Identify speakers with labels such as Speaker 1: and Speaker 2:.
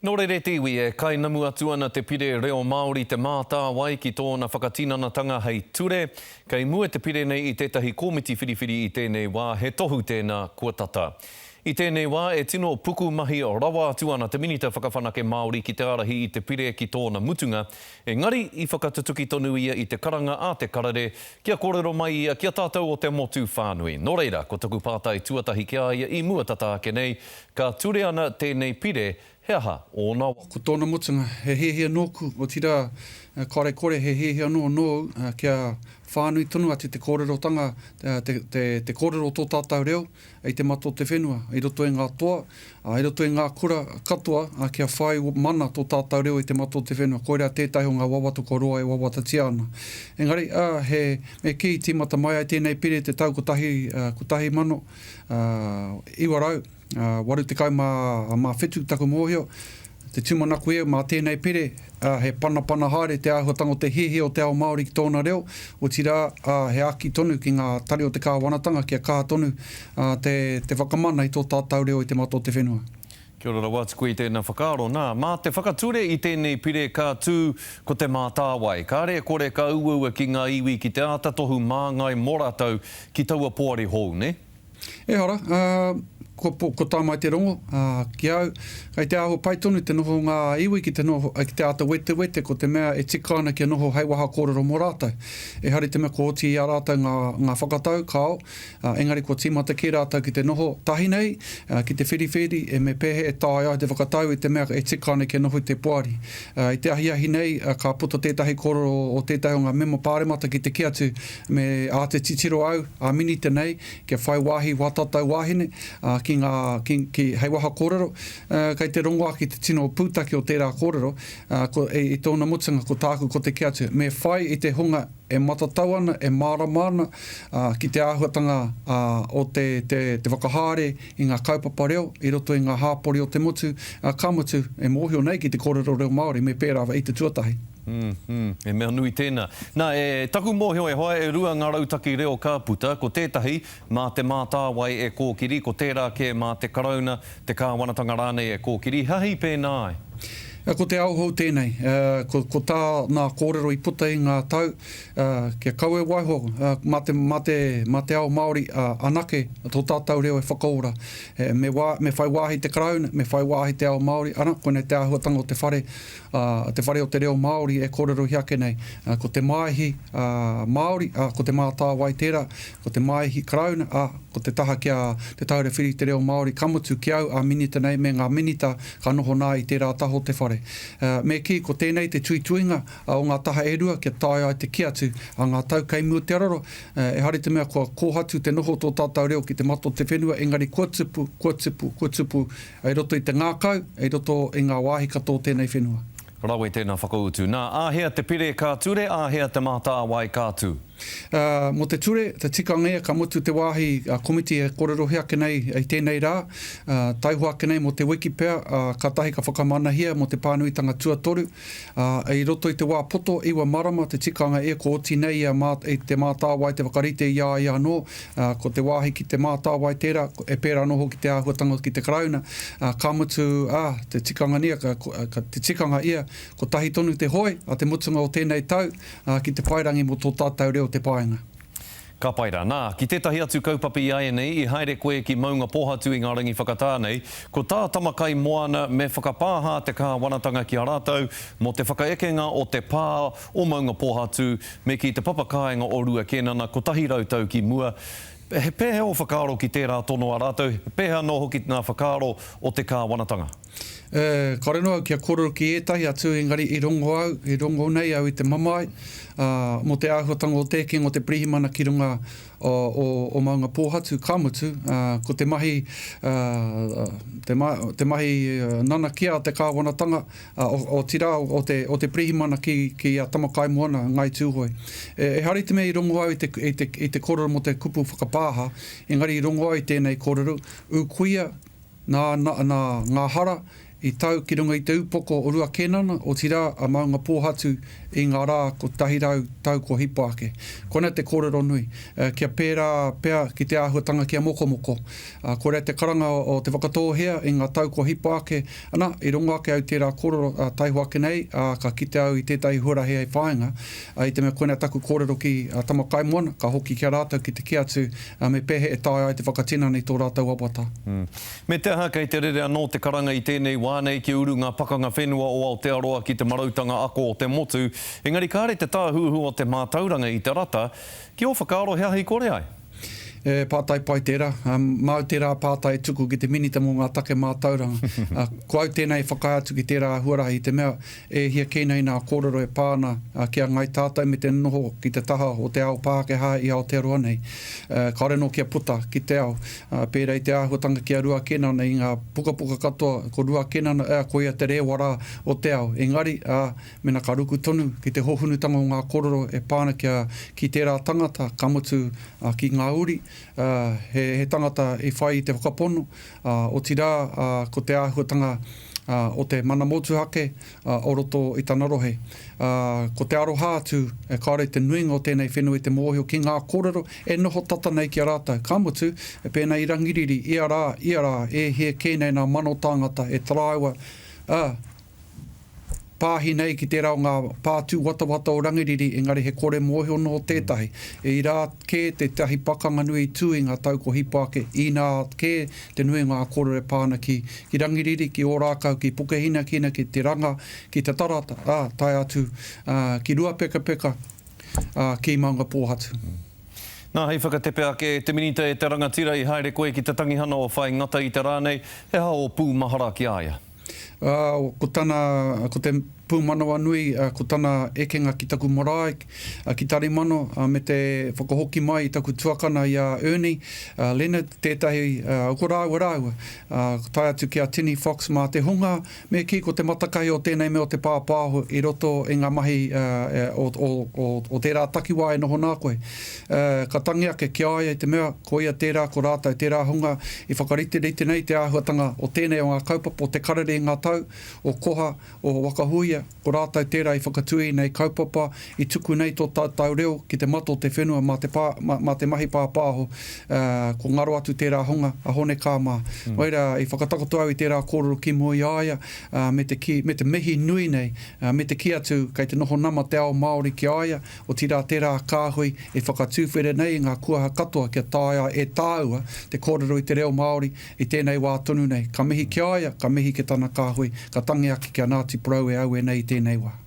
Speaker 1: Nō reira e te iwi, e kainamu atu ana te Pire Reo Māori Te Mātāwai ki tōna whakatinanatanga hei ture. Kei mua te pire nei i tētahi komiti whiriwhiri i tēnei wā, he tohu tēnā kua tata. I tēnei wā e tino pukumahi rawa atu ana te Minita Whakawhanake Māori ki te ārahi i te pire ki tōna mutunga, engari i whakatutuki tonu ia i te karanga a te karere kia kōrero mai ia ki a tātou o te motu whānui. Nō reira, ko taku pātai tuatahi ki a ia i mua tata ake nei, Ka ture ana tēnei pire, he aha ōna.
Speaker 2: Ko tōna mutunga, he hiahia nōku, otirā, kāore kore he hiahia anō nōu kia whānui tonu atu te kōrerotanga, te, te, te kōrero o tō tātou reo i te mata o te whenua, i roto i ngā toa, i roto i ngā kura katoa, kia whai mana tō tātou reo i te mata o te whenua. Koirā tētahi o ngā wawata kua roa e wawatatia ana. Engari, he, me kī, tīmata mai ai tēnei pire i te tau 1000, 987 taku mōhio, te tūmanako ia mā tēnei pere, he panapana haere te āhuatanga o te hiahia o te ao Māori ki tōna reo, otirā, he āki tonu ki ngā tari o te kāwanatanga kia kaha tonu te whakamana i tō tātou reo i te mata o te whenua.
Speaker 1: Kia ora rawa atu koe i tēnā whakaaro. Nā, mā te whakature i tēnei pire ka tū ko Te Mātāwai. Kāre e kore ka uaua ki ngā iwi ki te āta tohu māngai mō rātou ki taua poari hou, nē?
Speaker 2: Ehara, ā, kua, kua tae mai te rongo, ā, ki au, kei te āhua pai tonu te noho o ngā iwi ki te noho, ki te āta wetewete ko te mea e tika ana kia noho hei waha kōrero mō rātou. Ehara i te mea kua oti i a rātou ngā, ngā whakatau, kāo, ā, engari kua tīmata kē rātou ki te noho tahi nei, ā, ki te whiriwhiri e me pēhea e taea ai te whakatau i te mea e tika ana kia noho i te poari. Ā, i te ahiahi nei, ā, ka puta tētahi kōrero o tētahi o ngā mema pāremata ki te kī atu me āta titiro au, ā Minita nei, kia whai wāhi wā tātou wāhine, ā, ki ngā, ki, ki, hei waha kōrero, ā, kei te rongo ake te tino pūtake o tērā kōrero, ā, ko, i, i tōna mutunga ko tāku ko te kī atu, me whai i te hunga e matatau ana, e mārama ana ki te āhuatanga o te te whakahaere i ngā kaupapa reo i roto i ngā hāpori o te motu, ka mutu, e mōhio nei ki te kōrero reo Māori me pērā i te tuatahi.
Speaker 1: Mm, he mea nui tēnā. Nā, e taku mōhio e hoa, e rua ngā rautaki reo ka puta, ko tētahi, mā Te Mātāwai e kōkiri, ko tērā kē mā te Karauna, te kāwanatanga rānei e kōkiri, he aha i pēnā ai?
Speaker 2: Ko te ao hou tēnei. Ko, ko tā nā kōrero i puta i ngā tau, kia kaua e waiho mā te, mā te, mā te ao Māori anake tō tātou reo e whakaora. Me wā, me whai wāhi te Karauna, me whai wāhi te ao Māori, ana, koinei te āhuatanga o te whare, te whare o te reo Māori e kōrerohia ake nei. Ko te Maihi Māori, ko Te Mātāwai tērā, ko te Maihi Karauna, ā, ko te taha ki a Te Taura Whiri i te Reo Māori, ka mutu ki au a Minita nei me ngā Minita ka noho nā i tērā taha o te whare. Me kī, ko tēnei te tuituinga o ngā taha e rua kia taea ai te kī atu a ngā tau kei mua te araro, ehara i te mea kua kōhatu te noho o tō tātou reo ki te mata o te whenua, engari kua tupu, kua tupu, kua tupu i roto i te ngākau, i roto i ngā wāhi katoa o tēnei whenua.
Speaker 1: Rawe tēnā whakautu. Nā, āhea te pire ka ture, āhea Te Mātāwai ka tū?
Speaker 2: Ā, mō te ture, te tikanga ia ka mutu te wāhi a komiti e kōrerohia ake nei i tēnei rā, ā, taihoa ake nei mō te wiki pea, ā, kātahi ka whakamanahia mō te pānuitanga tuatoru, ā, i roto i te wā poto, iwa marama, te tikanga ia kua oti nei ia mā, i Te Mātāwai te whakarite i a ia anō, ā, ko te wāhi ki Te Mātāwai tērā, e pērā anō hoki te āhuatanga ki te Karauna, ā, ka mutu, ā, te tikanga nia, ka, ka, te tikanga ia, kotahi tonu te hoe a te mutunga o tēnei tau, ā, ki te paerangi mō tō tātou reo te paenga.
Speaker 1: Ka pai rā. Nā, ki tētahi atu kaupapa iaianei, i haere koe ki Maungapōhatu i ngā rangi whakatā nei, ko tā Tamakaimoana me whakapāha te kāwanatanga ki a rātou mō te whakaekenga o te pā o Maungapōhatu me ki te papa kāinga o Rua Kēnana 100 tau ki mua. He pēhea ō whakaaro ki tērā tono a rātou, he pēhea anō hoki ngā whakaaro o te kāwanatanga?
Speaker 2: E, kāore noa au kia kōrero ki ētahi atu, engari i rongo au, i rongo nei au i te mamae, ā, mō te āhuatanga o te ekenga o te pirihimana ki runga o, o, o Maungapōhatu, ka mutu, ā, ko te mahi, ā, te ma, te mahi nanakia a te kāwanatanga, ā, o, otirā, o te, o te pirihimana ki, ki a Tamakaimoana, Ngāi Tūhoe. E, ehara i te mea i rongo au i te, i te, i te kōrero mō te kupu whakapāha, engari i rongo au i tēnei kōrero, ūkuia, Nā, nā, nā ngā hara i tau ki runga i te upoko o Rua Kēnana, otirā a Maungapōhatu i ngā rā 100 tau kua hipa ake. Koinā te kōrero nui, kia pērā pea ki te āhuatanga ki a Mokomoko. Koirā te karanga o Te Whakatōhea i ngā tau kua hipa ake, ana, i rongo ake au tērā kōrero, taihoa ake nei, ā, ka kite au i tētahi huarahi hei whāinga, i te mea koinā taku kōrero ki a Tamakaimoana, ka hoki ki a rātou ki te kī atu me pēhea e taea ai te whakatinana i tō rātou wawata.
Speaker 1: Me te aha, kei te rere anō te karanga i tēnei wā nei kia uru ngā pakanga whenua o Aotearoa ki te marautanga ako o te motu, engari kāre te tāhuhu o te mātauranga i te rata, ki ō whakaaro he aha i kore ai?
Speaker 2: He pātai pai tērā. Māu tērā pātai e tuku ki te Minita mō ngā take mātauranga. Ko au tēnei e whakaae atu ki tērā huarahi i te mea e hia kē nei nā kōrero e pā ana ki a Ngāi Tātou me te noho ki te taha o te ao Pākehā i Aotearoa nei. Kāore anō kia puta ki te ao. Pērā i te āhuatanga ki a Rua Kenana i ngā pukapuka katoa, ko Rua Kenana, ko ia te rēwara o te ao. Engari, ā, Mena ka ruku tonu ki te hohonutanga o ngā korero e pā ana kia, ki tērā tangata, ka mutu, ki ngā uri, he, he tangata i whai i te whakapono, otirā, ko te āhuatanga o te mana motuhake o roto i tana rohe. Ko te aroha atu, kāore te nuinga o tēnei whenua i te mōhio ki ngā kōrero e noho tata nei ki a rātou. Ka mutu, pēnā i Rangiriri, ia rā, ia rā, e hia kē nei nā mano tāngata e taraiwa, ā, Pāhi nei ki tērā o ngā pā tūwatawata o Rangiriri engari he kore mōhio nō tētahi. I rā kē tētahi pakanga nui i tū i ngā tau ko hipa ake, inā kē te nui o ngā kōrero e pā ana ki, ki Rangiriri, ki Ōrākau, ki Pukehinakina, ki Te Ranga, ki Te Tarata, ā, tae atu, ā, ki Ruapekapeka, ā, ki Maungapōhatu.
Speaker 1: Nā, hei whakatepe ake e te Minita e te rangatira i haere koe ki te tangihana o Whai Ngata i te rā nei, he aha ō pūmahara ki a ia?
Speaker 2: Ā, ko tana, ko te pūmanawa nui, ko tana ekenga ki taku marae, ki Tarimano, me te whakahoki mai i taku tuakana i a Ernie, Leonard, tētahi, ko rāua rāua, tae atu ki a Tini Fox mā te hunga, me kī ko te matakahi o tēnei mea o te pāpāho i roto i ngā mahi o, o, o, o tērā takiwā e noho nā koe. Ka tangi ake ki a ia i te mea, Ko ia tērā, ko rātou tērā hunga i whakariterite nei te āhuatanga o tēnei o ngā kaupapa o te karere i ngā tau, o Koha, o Waka Huia, ko rātou tērā i whakatū ēnei kaupapa, i tuku nei tō tātou reo ki te mata o te whenua mā te pā, mā, mā te mahi pāpāho, ā, ko ngaro atu tērā hunga, a Hone Kaa mā. Nō reira, i whakatakoto au i tērā kōrero ki mua i a ia, ā, me te kī, me te mihi nui nei, ā, me te kī atu kei te noho nama te ao Māori ki a ia, otirā tērā kāhui e whakatūwhere nei i ngā kuaha katoa kia taea e tāua te kōrero i te reo Māori i tēnei wā tonu nei. Ka mihi ki a ia, ka mihi ki tana kāhui, ka tangi ake ki a Ngāti Porou e aue nei i tēnei wā.